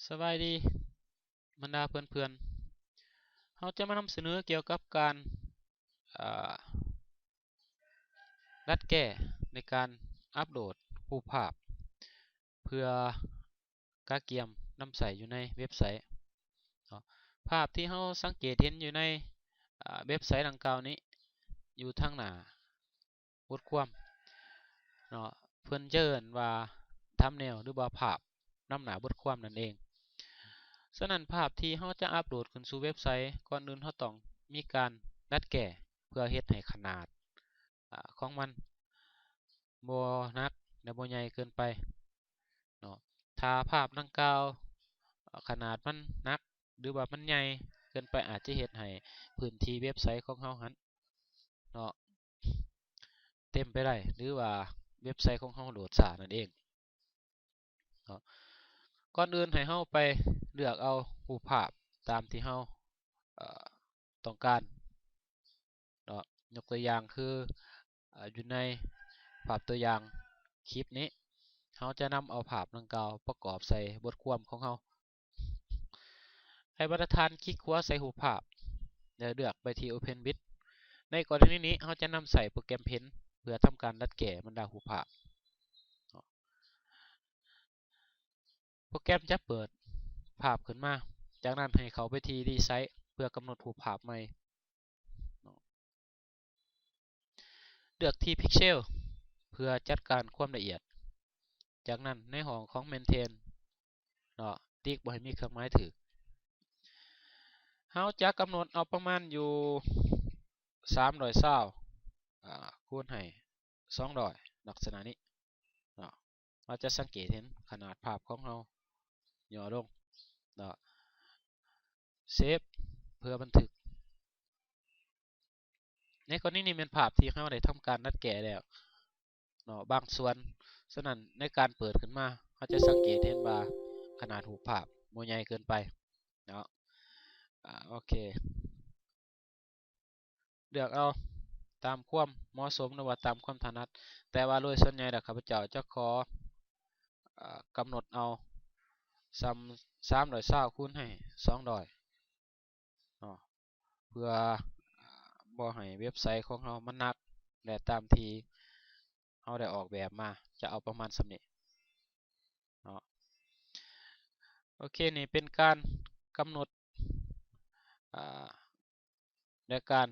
ສະບາຍດີບັນດາເພື່ອນໆ, ເຮົາຈະມານຳສະເໜີກ່ຽວກັບການ ອາ ດັດແກ້ໃນການອັບໂຫຼດຮູບພາບ ເພື່ອກະກຽມນຳໃຊ້ຢູ່ໃນເວັບໄຊເນາະ. ພາບທີ່ເຮົາສັງເກດເຫັນຢູ່ໃນ ອາ ເວັບໄຊດັ່ງກ່າວນີ້ ຢູ່ທາງໜ້າ ບົດຄວາມເນາະ, ເພິ່ນຈະເອີ້ນວ່າທຳເນວ ຫຼືວ່າພາບນຳໜ້າບົດຄວາມນັ້ນເອງ. ສະນັ້ນ ພາບທີ່ເຮົາຈະອັບໂຫຼດຂຶ້ນສູ່ເວັບໄຊ, ກ່ອນອື່ນເຮົາຕ້ອງມີການດັດແກ້ ເພື່ອເຮັດໃຫ້ຂະໜາດ ອາ ຂອງມັນບໍ່ໜັກ ແລະ ບໍ່ໃຫຍ່ເກີນໄປເນາະ. ຖ້າພາບດັ່ງກ່າວ ອາ ຂະໜາດມັນໜັກ ຫຼືວ່າມັນໃຫຍ່ເກີນໄປ ອາດຈະເຮັດໃຫ້ພື້ນທີ່ເວັບໄຊຂອງເຮົາຫັ້ນເນາະ ເຕັມໄປໄດ້ ຫຼືວ່າເວັບໄຊຂອງເຮົາໂຫຼດຊ້ານັ້ນເອງເນາະ. ກ່ອນອື່ນໃຫ້ເຮົາໄປເລືອກເອົາຮູບພາບຕາມທີ່ເຮົາ ເອີ ຕ້ອງການເນາະ. ຍົກຕົວຢ່າງຄື ເອີ ຢູ່ໃນພາບຕົວຢ່າງຄລິບນີ້ ເຮົາຈະນຳເອົາພາບດັ່ງກ່າວປະກອບໃສ່ບົດຄວາມຂອງເຮົາ. ໃຫ້ບັນດາທ່ານຄລິກຂວາໃສ່ຮູບພາບ ແລ້ວເລືອກໄປທີ່ Open with. ໃນກໍລະນີນີ້ ເຮົາຈະນຳໃຊ້ໂປຣແກຣມ Paint ເພື່ອທຳການດັດແກ້ບັນດາຮູບພາບ. ໂປຣແກຣມຈະເປີດພາບຂຶ້ນມາ, ຈາກນັ້ນໃຫ້ເຂົ້າໄປທີ່ Resize ເພື່ອກຳນົດຮູບພາບໃໝ່. ເລືອກທີ່ Pixel ເພື່ອຈັດການຄວາມລະອຽດ. ຈາກນັ້ນໃນຫ້ອງຂອງ Maintain ເນາະ, ຕິກບໍ່ໃຫ້ມີເຄື່ອງໝາຍຖືກ. ເຮົາຈະກຳນົດເອົາປະມານຢູ່ສາມຮ້ອຍຊາວ ອາ ຄູນໃຫ້ສອງຮ້ອຍ ລັກສະນະນີ້ເນາະ. ເຮົາຈະສັງເກດເຫັນຂະໜາດພາບຂອງເຮົາຫຍໍ້ລົງເນາະ. ເຊບເພື່ອບັນທຶກ. ໃນກໍລະນີນີ້ແມ່ນພາບທີ່ເຮົາໄດ້ທຳການດັດແກ້ແລ້ວເນາະ ບາງສ່ວນ. ສະນັ້ນໃນການເປີດຂຶ້ນມາ ເຮົາຈະສັງເກດເຫັນວ່າຂະໜາດຮູບພາບບໍ່ໃຫຍ່ເກີນໄປເນາະ. ອາ ໂອເຄ. ເລືອກເອົາຕາມຄວາມເໝາະສົມ ຫຼືວ່າຕາມຄວາມຖະໜັດ, ແຕ່ວ່າໂດຍສ່ວນໃຫຍ່ແລ້ວ ຂ້າພະເຈົ້າຈະຂໍ ເອີ ກຳນົດເອົາສ່ຳສາມຮ້ອຍຊາວຄູນໃຫ້ສອງຮ້ອຍເນາະ ເພື່ອ ເອີ ບໍ່ໃຫ້ເວັບໄຊຂອງເຮົາມັນໜັກ ແລະ ຕາມທີ່ເຮົາໄດ້ອອກແບບມາ ຈະເອົາປະມານສ່ຳນີ້ເນາະ. ໂອເຄ, ນີ້ເປັນການກຳນົດ ອາ ແລະ ການ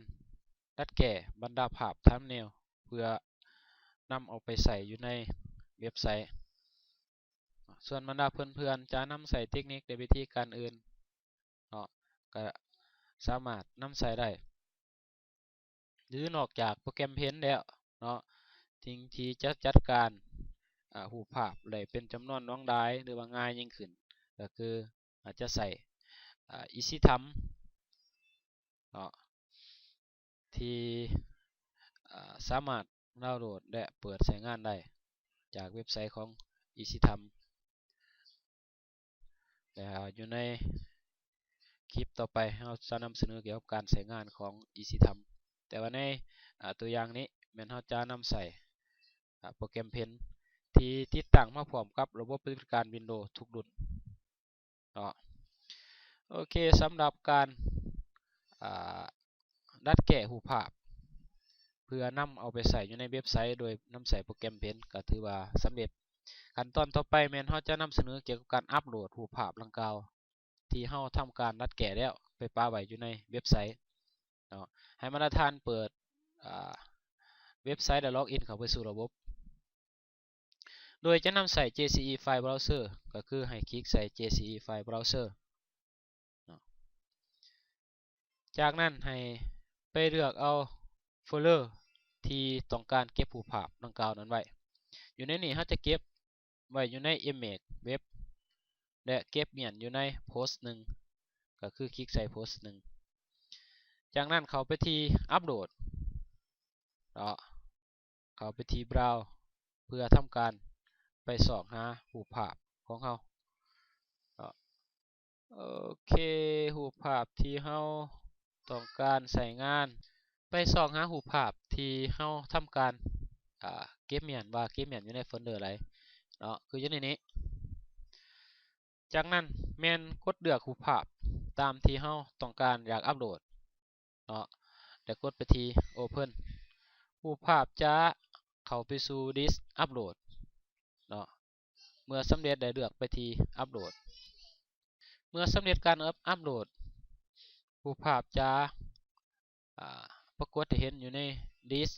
ດັດແກ້ບັນດາພາບ Thumbnail ເພື່ອນຳເອົາໄປໃຊ້ຢູ່ໃນເວັບໄຊ. ສ່ວນບັນດາເພື່ອນໆຈະນຳໃຊ້ເຕັກນິກ ແລະ ວິທີການອື່ນເນາະ ກະສາມາດນຳໃຊ້ໄດ້ ຫຼື ນອກຈາກໂປຣແກຣມ Paint ແລ້ວເນາະ ສິ່ງທີ່ຈະຈັດການ ອາ ຮູບພາບໄດ້ເປັນຈຳນວນຫຼວງຫຼາຍ ຫຼືວ່າງ່າຍຍິ່ງຂຶ້ນ ກໍຄືອາດຈະໃຊ້ ອາ EasyThumb ເນາະ ທີ່ ອາ ສາມາດດາວໂຫຼດ ແລະ ເປີດໃຊ້ງານໄດ້ຈາກເວັບໄຊຂອງ EasyThumb. ແລ້ວຢູ່ໃນຄລິບຕໍ່ໄປ ເຮົາຈະນຳສະເໜີກ່ຽວກັບການໃຊ້ງານຂອງ EasyThumb, ແຕ່ວ່າໃນ ອາ ຕົວຢ່າງນີ້ແມ່ນເຮົາຈະນຳໃຊ້ ອາ ໂປຣແກຣມ Paint ທີ່ຕິດຕັ້ງມາພ້ອມກັບລະບົບປະຕິບັດການ Windows ທຸກລຸ້ນເນາະ. ໂອເຄ, ສຳລັບການ ອາ ດັດແກ້ຮູບພາບ ເພື່ອນຳເອົາໄປໃຊ້ຢູ່ໃນເວັບໄຊໂດຍນຳໃຊ້ໂປຣແກຣມ Paint ກໍຖືວ່າສຳເລັດ. ຂັ້ນຕອນຕໍ່ໄປແມ່ນເຮົາຈະນຳສະເໜີກ່ຽວກັບການອັບໂຫຼດຮູບພາບດັ່ງກ່າວ ທີ່ເຮົາທຳການດັດແກ້ແລ້ວ ໄປປະໄວ້ຢູ່ໃນເວັບໄຊເນາະ. ໃຫ້ບັນດາທ່ານເປີດ ອາ ເວັບໄຊ ແລະ ລັອກອິນເຂົ້າໄປສູ່ລະບົບ ໂດຍຈະນຳໃຊ້ JCE File Browser ກໍຄືໃຫ້ຄລິກໃສ່ JCE File Browser ເນາະ. ຈາກນັ້ນໃຫ້ໄປເລືອກເອົາໂຟລເລີທີ່ຕ້ອງການເກັບຮູບພາບດັ່ງກ່າວນັ້ນໄວ້. ຢູ່ໃນນີ້ເຮົາຈະເກັບໄວ້ຢູ່ໃນ Image Web ແລະ ເກັບມ້ຽນຢູ່ໃນ Post ໜຶ່ງ ກໍຄືຄລິກໃສ່ Post ໜຶ່ງ. ຈາກນັ້ນເຂົ້າໄປທີ່ Upload ເນາະ. ເຂົ້າໄປທີ່ Browse ເພື່ອທຳການໄປຊອກຫາຮູບພາບຂອງເຮົາເນາະ. ໂອເຄ, ຮູບພາບທີ່ເຮົາຕ້ອງການໃຊ້ງານ, ໄປຊອກຫາຮູບພາບທີ່ເຮົາທຳການ ອາ ເກັບມ້ຽນ ວ່າເກັບມ້ຽນຢູ່ໃນໂຟນເດີໃດເນາະ, ຄືຢູ່ໃນນີ້. ຈາກນັ້ນແມ່ນກົດເລືອກຮູບພາບຕາມທີ່ເຮົາຕ້ອງການຢາກອັບໂຫຼດເນາະ ແລະກົດໄປທີ່ Open. ຮູບພາບຈະເຂົ້າໄປສູ່ດິສອັບໂຫຼດເນາະ. ເມື່ອສຳເລັດ ໄດ້ເລືອກໄປທີ່ອັບໂຫຼດ. ເມື່ອສຳເລັດການອັບ ອັບໂຫຼດ, ຮູບພາບຈະ ອາ ປາກົດໃຫ້ເຫັນຢູ່ໃນດິສ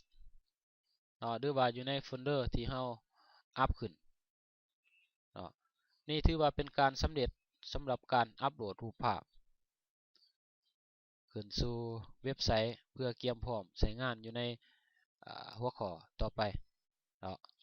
ເນາະ ຫຼືວ່າຢູ່ໃນໂຟນເດີທີ່ເຮົາອັບຂຶ້ນເນາະ. ນີ້ຖືວ່າເປັນການສຳເລັດສຳລັບການອັບໂຫຼດຮູບພາບ ຂຶ້ນສູ່ເວັບໄຊເພື່ອກຽມພ້ອມໃຊ້ງານຢູ່ໃນ ອາ ຫົວຂໍ້ຕໍ່ໄປເນາະ.